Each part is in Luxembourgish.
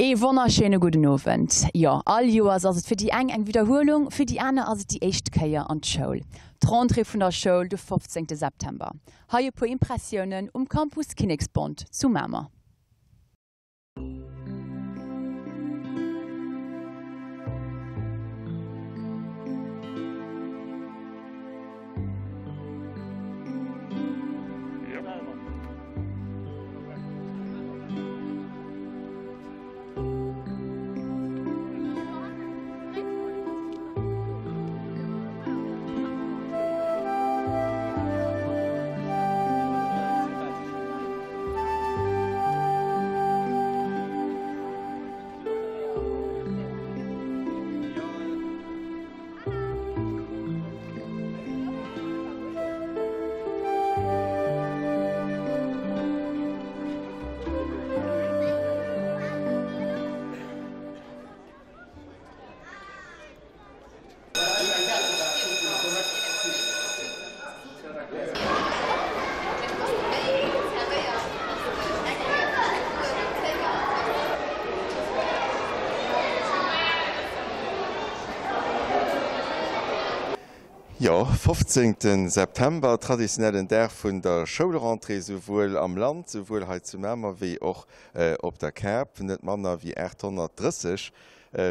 Ee wonnerschéine gudden Owend. Jo, all Joers ass et fir déi eng eng Widderhuelung, fir déi aner ass et déi éischt Kéier an d'Schoul. D'Rentrée vun der Schoul de 15 September. Hei e puer Impressiounen um Campus Kinneksbond zu Mamer. Jo, 15 September, traditionellen Dag vun der Schoulrentrée, souwuel am Land, souwuel hei zu Mamer wéi och op der Kap. Net manner wéi 830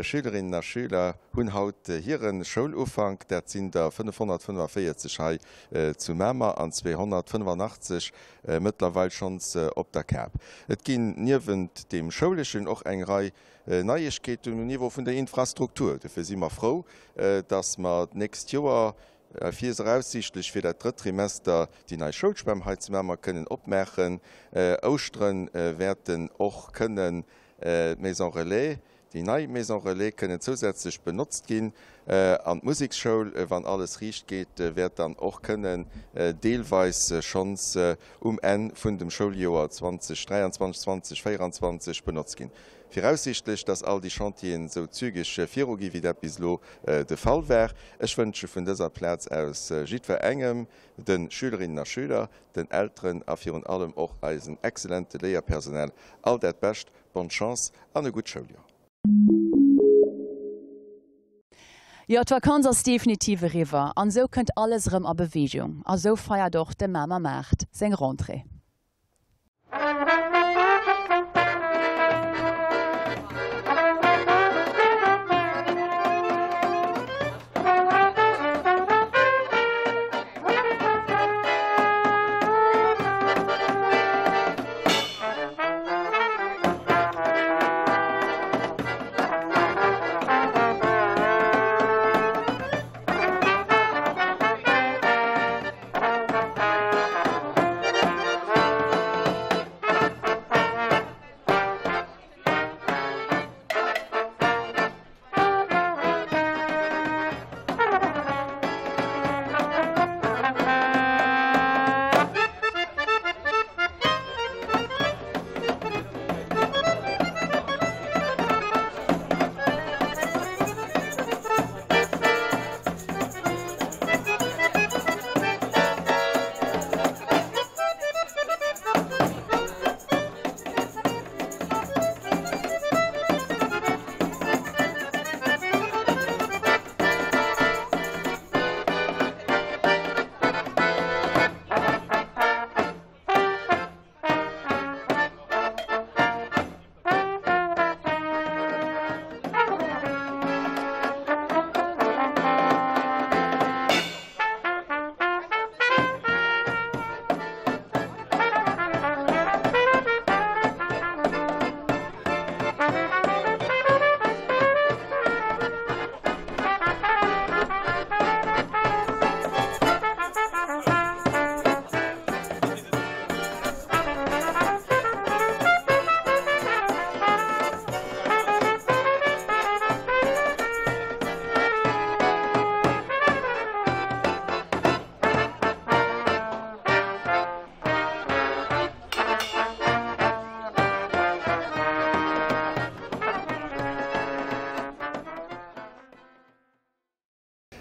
Schülerinnen a Schüler hunn haut hire Schoulufank. Dat sinn der 545 hei zu Mamer an 285 mëttlerweil schonns op der Kap. Et ginn niewent deem Schouleschen och eng Rei Neiegkeeten um Niveau vun der Infrastruktur. Dofir si mer frou, dass mer d'nächst Joer viraussiichtlech fir dat drëtt Trimester déi nei Schoulschwämm hei zu Mamer kënnen opmaachen. Ouschtere wäerten och kënnen d'Maison Relais, déi nei Maison Relais kënnen zousätzlech benotzt ginn an d'Museksschoul, wann alles riicht geet, wäert dann och kënnen deelweis schonns um Enn vun dem Schouljoer 2023, 2024 benotzt ginn. Viraussiichtlech, dass all déi Chantieren esou zügeg viru gi wéi dat bis elo de Fall war. Ech wënsche vun dëser Plaz aus jiddwerengem, de Schülerinnen a Schüler, den Elteren a virun allem och eisen excellente Léierpersonal all dat Bescht, bonne Chance an e gutt Schouljoer. Jo, d'Vakanz ass definitiv eriwwer an esou kënnt alles erëm a Beweegung. A sou feiert och de Mamer Maart seng Rentrée.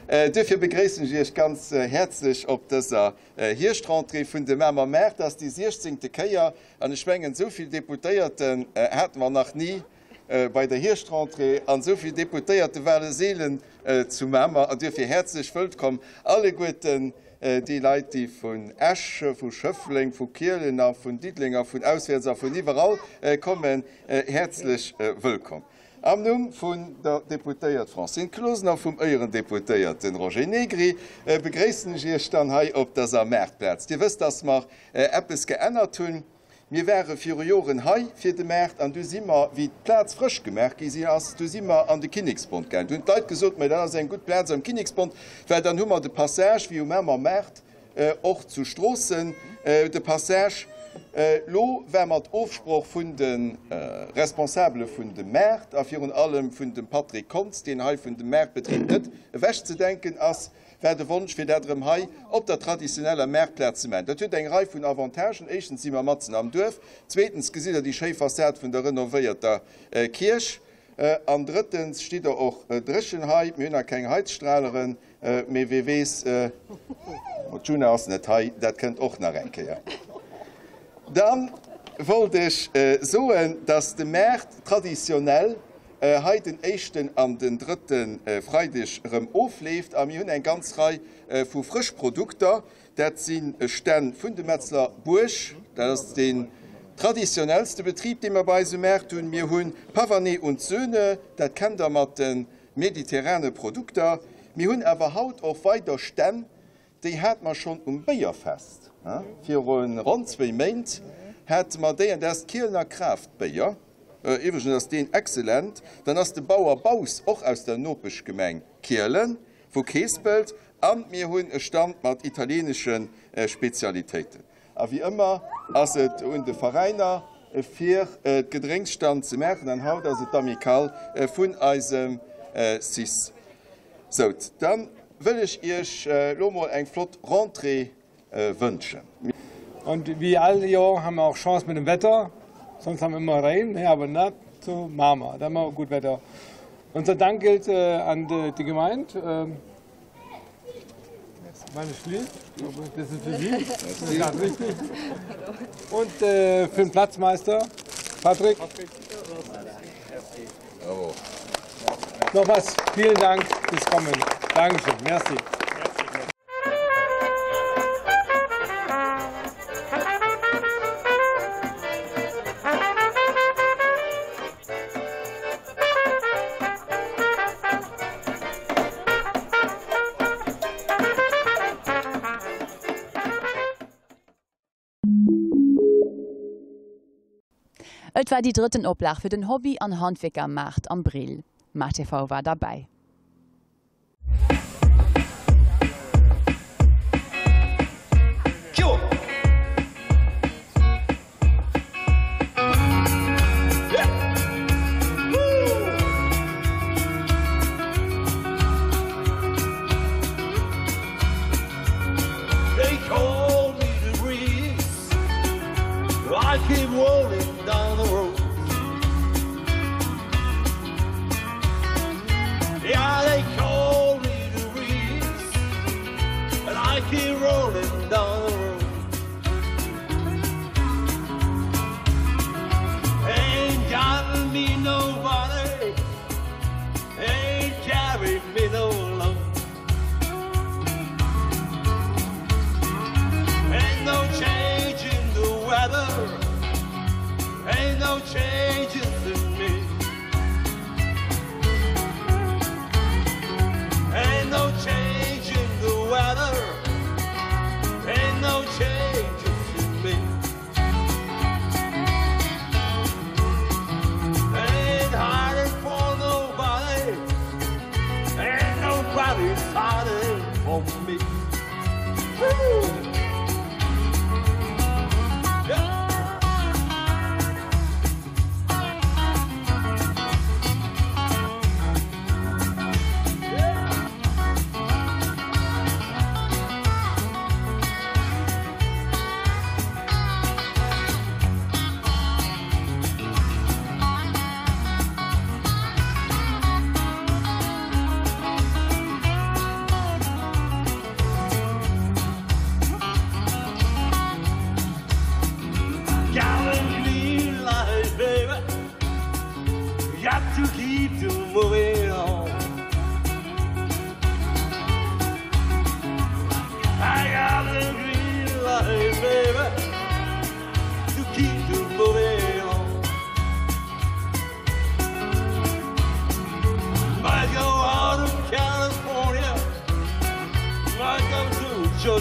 Duerfir begréissen ech Iech ganz häerzlech op dëser Hierschtentrée vun de Mamer Maart. Dat ass déi siechzéngte Kéier an ech mengen, esou vill Deputéierten hate mer nach ni. bei der Hierschtentrée an esou vill Deputéiertewale seelen zu Mamer. An duerfir häerzlech wëllkomm alleguerten déi Leit, déi vun Esch, vu Schëffleng, vu Kielen a vun Diddeleng a vun auswäerts a vun iwwerall kommen. Häerzlech wëllkomm. Am Numm vun der Deputéiert Francine Closener, vum Éierendeputéierte Roger Negri begréissen ech Iech dann hei op dëser Maartplaz. Dir wësst, dass mer eppes geännert hunn. Mir ware viru Joren hei fir de Maart an du si mer, wéi d'Plaz frësch gemaach gi si ass, du si mer an de Kinneksbond gaangen. Du hunn d'Leit gesot, Mä dat ass eng gutt Plaz am Kinneksbond, well dann hu mer de Passage wéi um Mamer Maart och zu Stroossen, de Passage. Lo war mat Ofsproch vun de Responsabele vun dem Maart a virun allem vun dem Patrick Kontz, deen hei vun dem Maartbetrib net ewechzedenken ass, war de Wonsch, fir dat erëm hei op der traditioneller Maartplaz ze maachen. Dat huet eng Rei vun Avantagen, Éischtens si mer matzen am Duerf, zweetens gesitt Der déi schéi Fassad vun der renovéierter Kierch an drëttens stitt Der och dréchen hei. Mir hunn nach keng Heizstraleren, mee wee weess, d'Djuna ass net hei, dat kënnt och nach eng Kéier. Da wollt ech soen, dass de Maart traditionell hei den éischten an den drëtte Freideg erëm ofleeft a mir hunn eng ganz Rei vu Frëschprodukter. Dat si Stänn vun de Metzler Buerg, dat ass deen traditionellste Betrib, dee mer bei eis um Maart hunn. Mir hu Pavané und Söhne, dat kennt Der mat de mediterrane Produkter. Mir hunn awer haut och weider Stänn, Déi hate mer schonn um Béierfest viru ronn zwéi Méint hate mer déi, an dat ass d'Kielener Kraaftbéier. Iwwregens ass deen excellent. Dann ass de Bauer Baus och aus der Nopeschgemeng Kielen, vu Keespelt. A mir hunn e Stand mat italieenesche Spezialitéiten. A wéi ëmmer ass et un de Veräiner fir d'Gedrénksstand ze maachen an haut ass et d'Amicale vun eisem cis. Sou, dann wëll ech iech lo mol eng flott Rentrée wënschen. Und wie all Jahr haben wir auch Chance mit dem Wetter, sonst haben wir immer Regen, aber nicht zu Mamer, da haben wir gut Wetter. Unser Dank gilt äh, an die, die Gemeinde. Ähm, Meine Schliel, das ist für Sie, das ist ganz richtig. Und äh, für den Platzmeister, Patrick. Nochmals vielen Dank fürs Kommen. Dankeschön, merci. Et war déi drëtten Oplag fir den Hobby an Handwierkermaart am Brill. MaTV war derbäi.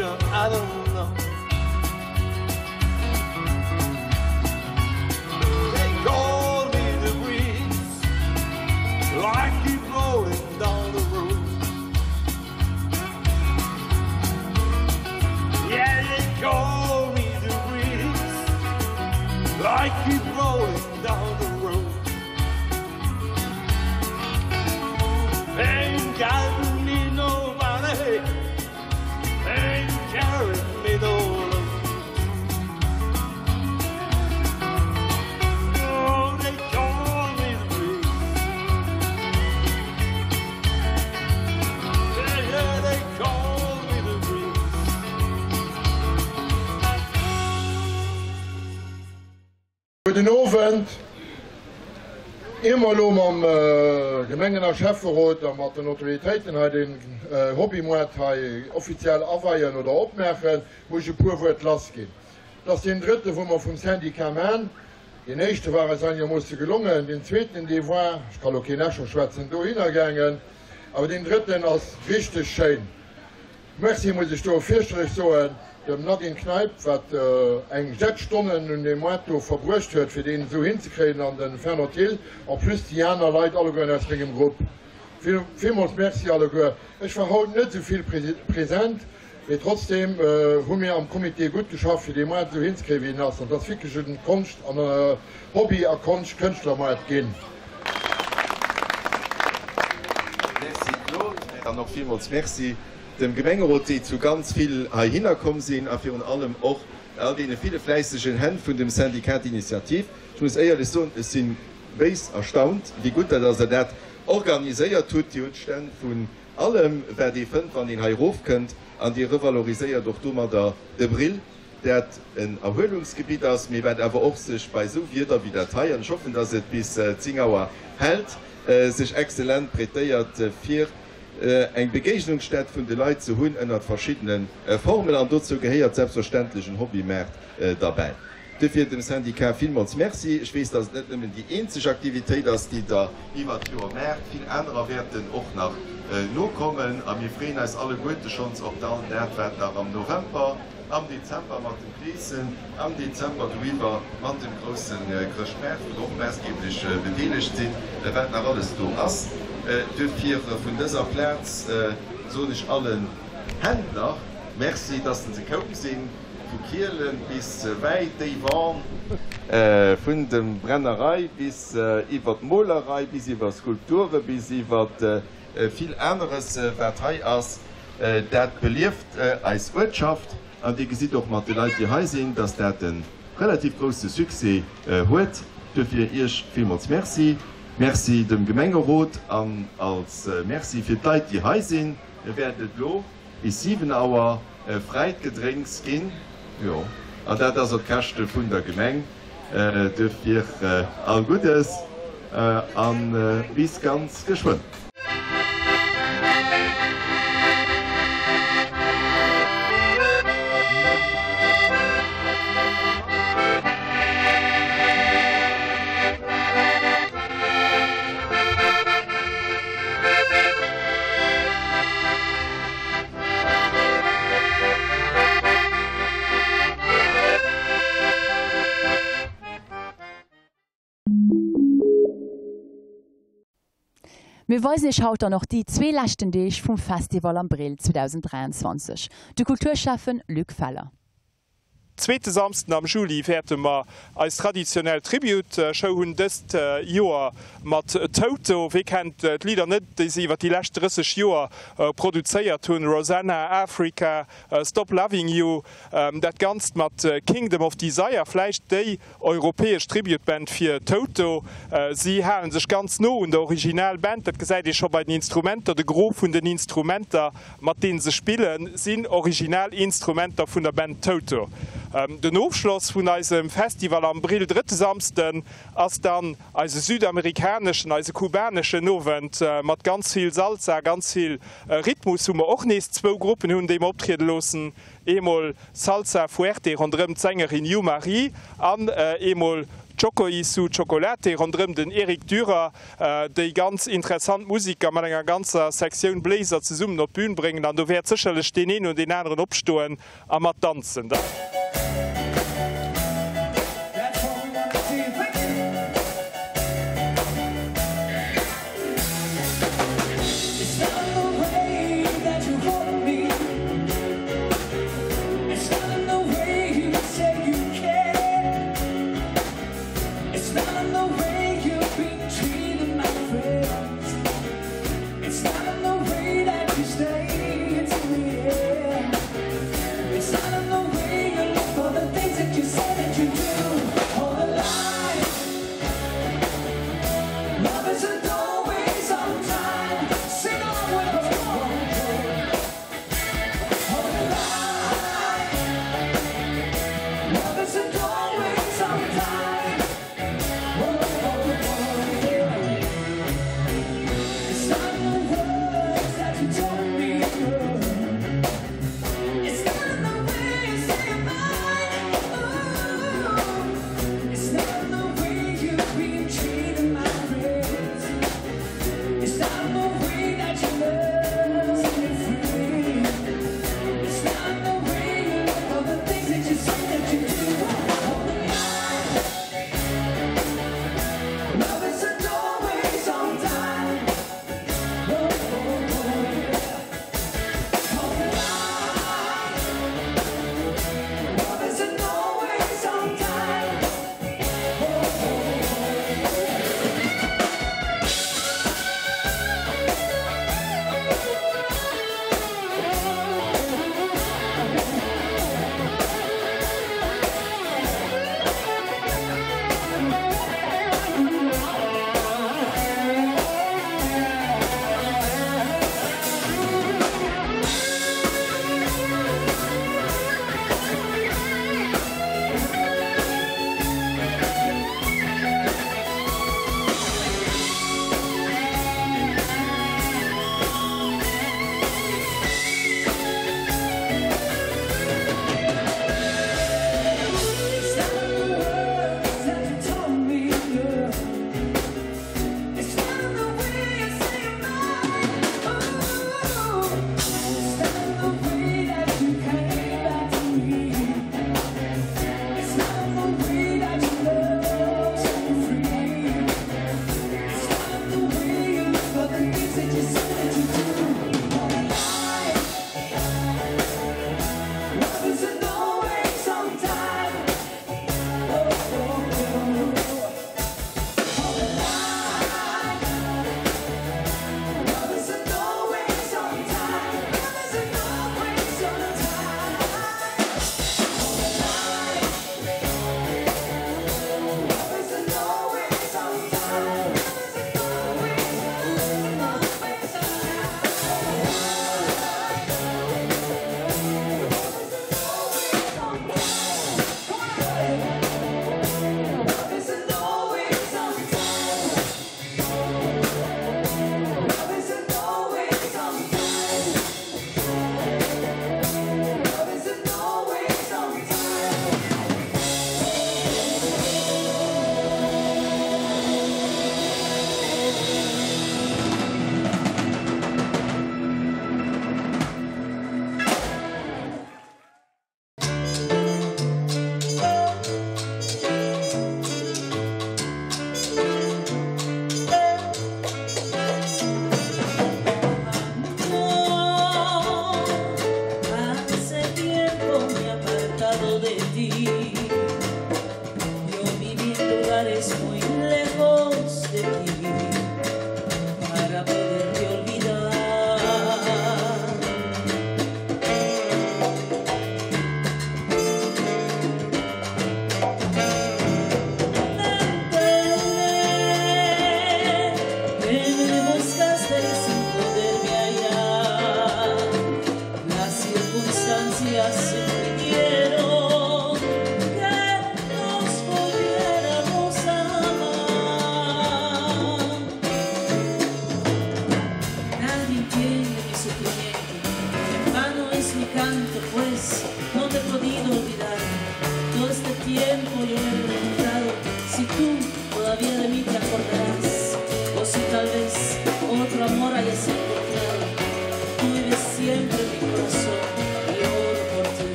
future, I don't know. They call me the breeze. I keep rolling down the road. Yeah, they call me the breeze. I keep rolling down the road. Ain't got me nobody. Ain't carrying me no load. Oh, they call me the breeze. Yeah, yeah, they call me the breeze. Gudden Owend. Ier mer elo mam Gemengen a Schäfferot a mat den Autoritéiten hei den Hobbymoart hei offiziell aweien oder opmaachen, muss ech e puer Wuert lassginn. Et ass deen drëtte wou mer vum Syndicat man. Deen éischte war eis einegermoosse gelongen, deen zweeten dee war, ech ka lo keen Escher schwätzen, dohinner gaangen, awer deen drëtten ass richteg schéin. Merci muss ech do fierchterlech soen dem Nadine Kneip, wat eng jett Stonnen un deem Moart do verbruecht huet, fir deen esou hinzekréien, an de Fernand Thill, en plus déi aner Leit allegueren aus mengem Grupp. Villmools Merci alleguer. Ech war haut net esou vill present, mee trotzdem hu mir am Comité gutt geschafft, fir dee Moart esou hinzekréien, wéi en ass. An et ass wierklech e Konscht an Hobby a Konscht-Kënschtlermoart ginn. Merci Claude, an och villmools Merci dem Gemengerot, déi zu ganz vill heihinner komm sinn, a virun allem och all deene ville fläissegen Hänn vun dem Syndicat d'initiative. Ech muss éierlech soen, ech si béis erstaunt, wéi gutt dat ass, der dat organiséiert hutt. Dir hutt Stänn vun allem, wat ee fënnt, wann een hei erofkënnt, an Dir revaloriséiert och domadder de Brill. dat en Erhuelungsgebitt ass, mee wat awer och sech bei esou Wieder wéi dat hei, an ech hoffen, dass et bis 10 Auer hält, sech exzellent prêtéiert fir eng Begéignungsstätt vun de Leit ze hunn ënnert verschiddene Formen. An dozou gehéiert selbstverständlech en Hobbymaart derbäi. Duerfir dem Syndicat villmools Merci. Ech weess, dass et net nëmmen déi eenzeg Aktivitéit ass, déi Der iwwert d'Joer maacht. Vill anerer wäerten och nach nokommen a mir freeën eis alleguerte schonns op all dat, wat nach am November, am Dezember mat dem Kleeschen, am Dezember doriwwer mat dem grousse Chrëschtmaart, wou der och maassgeblech bedeelegt sidd, wat nach alles do ass. Duerfir vun dëser Plaz soen ech allen Händler Merci, dass se koum sinn, vu Kielen bis wäit déiwan, vun de Brennerei bis iwwer d'Molerei, bis iwwer Skulpture, bis iwwer vill aneres, wat hei ass. Dat belieft eis Uertschaft an Dir gesitt och mat de Leit, déi hei sinn, dass dat e relativ grousse Succès huet. Duerfir Iech villmools Merci. Merci dem Gemengerot an als Merci fir d'Leit, déi hei sinn, wäert et elo bis 7 Auer fräit Gedrénks ginn. Jo, an dat ass op Käschte vun der Gemeng. Duerfir all Guddes a bis ganz geschwënn. Mir weisen Iech haut dann och déi zwee leschten Deeg vum Festival am Brill 2023. De Kulturschäffen Luc Feller. Zweete Samsden am Juli wäerte mer eis traditionell Tribute Show hunn, dëst Joer mat Toto. Wee kennt d'Lidder net, déi se iwwer déi lescht 30 Joer produzéiert hunn, Rosanna, Africa, Stop Loving You, dat Ganzt mat Kingdom of Desire, vläicht déi europäesch Tribute Band fir Toto. Si hale sech ganz no un der Original Band, dat gesäit ee scho bei den Instrumenter, de Gros vun den Instrumenter mat deenen se spillen, sinn original Instrumenter vun der Band Toto. Den Ofschloss vun eisem Festival am Brill, drëtte Samsden, ass dann eise südamerikaneschen, eise kubaneschen Owend mat ganz vill Salsa, ganz vill Rhythmus. Hu mer och nees zwou Gruppen hunn, déi mer optriede loossen, eemol Salsa Fuerte ronderëm d'Sängerin Yu Marie an eemol. Choco y su Chocolate ronderëm den Eric Dürer, déi ganz interessant Musiker mat enger ganzer Sektioun Bléiser zesummen op d'Bün bréngen an do wäert sécherlech deen een oder deen aneren opstoen a mat danzen.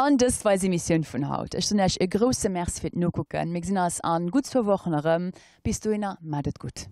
An dëst war eis Emissioun vun haut. Ech soen Iech e grousse Merci fir d'Nokucken. Mir gesinn eis an gutt zwou Wochen erëm. Bis dohinner, maacht et gutt.